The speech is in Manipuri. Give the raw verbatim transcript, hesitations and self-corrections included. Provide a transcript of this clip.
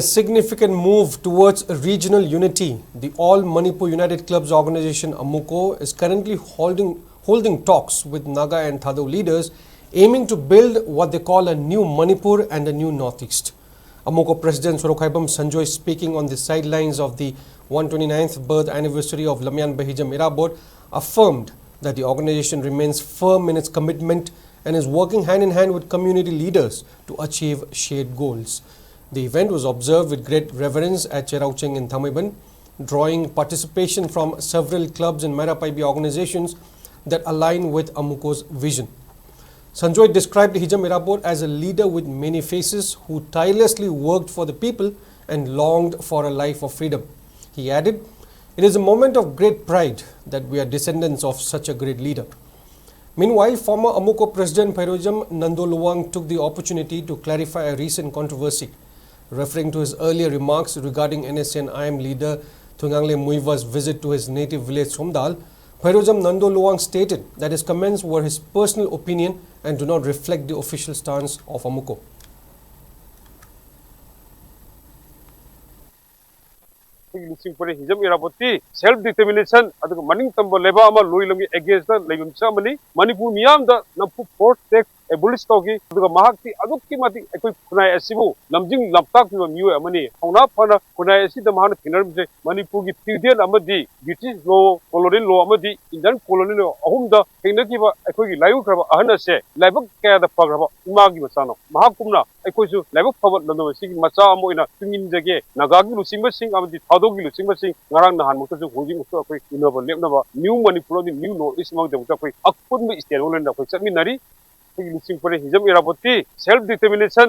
A significant move towards regional unity. The All Manipur United Clubs Organization, AMUCO, is currently holding, holding talks with Naga and Thadou leaders, aiming to build what they call a new Manipur and a new Northeast. AMUCO President Sorokhaibam Sanjoy, speaking on the sidelines of the one twenty-ninth birth anniversary of Lamyan Bahijam Irabot, affirmed that the organization remains firm in its commitment and is working hand in hand with community leaders to achieve shared goals. The event was observed with great reverence at Cheraucheng in Thangmeiban, drawing participation from several clubs and Meira Paibi organizations that align with AMUCO's vision. Sanjoy described Hijam Irabot as a leader with many faces who tirelessly worked for the people and longed for a life of freedom. He added, "It is a moment of great pride that we are descendants of such a great leader." Meanwhile, former AMUCO President Phairojam Nando Luwang took the opportunity to clarify a recent controversy. Referring to his earlier remarks regarding NSCN IM leader Thungangle Muivah's visit to his native village Somdal, Phairojam Nando Luwang stated that his comments were his personal opinion and do not reflect the official stance of AMUCO. ꯑꯩꯈꯣꯏꯒꯤ ꯂꯨꯆꯤꯡ ꯄꯔꯦꯡ ꯍꯤꯖꯝ ꯏꯔꯥꯕꯣꯠꯇꯤ self determination ꯑꯗꯨꯒ ꯃꯅꯤꯡ ꯇꯝꯕ ꯂꯩꯕꯥꯛ ꯑꯃ ꯂꯣꯏ ꯂꯝꯒꯤ against ꯂꯩꯕ ꯃꯤꯁꯛ ꯑꯃꯅꯤ꯫ ꯃꯅꯤꯄꯨꯔ ꯃꯤꯌꯥꯝꯗ ꯅꯝꯐꯨ force tax abolish ꯇꯧꯈꯤ꯫ ꯑꯗꯨꯒ ꯃꯍꯥꯛꯇꯤ ꯑꯗꯨꯛꯀꯤ ꯃꯇꯤꯛ ꯑꯩꯈꯣꯏ ꯈꯨꯟꯅꯥꯏ ꯑꯁꯤꯕꯨ ꯂꯝꯖꯤꯡ ꯂꯝꯇꯥꯛꯄꯤꯕ ꯃꯤꯑꯣꯏ ꯑꯃꯅꯤ꯫ ꯊꯧꯅꯥ ꯐꯅ ꯈꯨꯟꯅꯥꯏ ꯑꯁꯤꯗ ꯃꯍꯥꯛꯅ ꯊꯦꯡꯅꯔꯝꯕꯁꯦ ꯃꯅꯤꯄꯨꯔꯒꯤ feudal ꯑꯃꯗꯤ British law, colonial law ꯑꯃꯗꯤ Indian colonial law ꯑꯍꯨꯝꯗ ꯊꯦꯡꯅꯈꯤꯕ ꯑꯩꯈꯣꯏꯒꯤ ꯂꯥꯏꯑꯣꯏꯈ꯭ꯔꯕ ꯑꯍꯟ ꯑꯁꯦ ꯂꯥꯏꯕꯛ ꯀꯌꯥꯗ ꯐꯈ꯭ꯔꯕ ꯏꯃꯥꯒꯤ ꯃꯆꯥꯅꯣ꯫ ꯃꯍꯥꯛꯀꯨꯝꯅ ꯑꯩꯈꯣꯏꯁꯨ ꯂꯥꯏꯕꯛ ꯐꯕ ꯂꯝꯗꯝ ꯑꯁꯤꯒꯤ ꯃꯆꯥ ꯑꯃ ꯑꯣꯏꯅ ꯇꯨꯡꯏꯟꯖꯒꯦ꯫ ꯅꯥꯒꯥꯒꯤ ꯂꯨꯆꯤꯡꯕꯁꯤꯡ ꯑꯃꯗꯤ ꯊꯥꯗꯧꯒꯤ ꯂꯨꯆꯤꯡꯕꯁꯤꯡ ꯉꯔꯥꯡ ꯅꯍꯥꯟꯃꯛꯇꯁꯨ ꯍꯧꯖꯤꯛꯃꯛꯁꯨ ꯑꯩꯈꯣꯏ ꯎꯅꯕ ꯂꯦꯞꯅꯕ New Manipur ꯑꯃꯗꯤ New North East ꯑꯃꯒꯤꯗꯃꯛꯇ ꯑꯩꯈꯣꯏ ꯑꯄꯨꯟꯕ stand ꯑꯃ ꯂꯣꯏꯅꯅ ꯑꯩꯈꯣꯏ ꯆꯠꯃꯤꯟꯅꯔꯤ꯫ ꯑꯩꯈꯣꯏꯒꯤ ꯂꯨꯆꯤꯡ ꯄꯔꯦꯡ ꯍꯤꯖꯝ ꯏꯔꯥꯕꯣꯠꯇꯤ self determination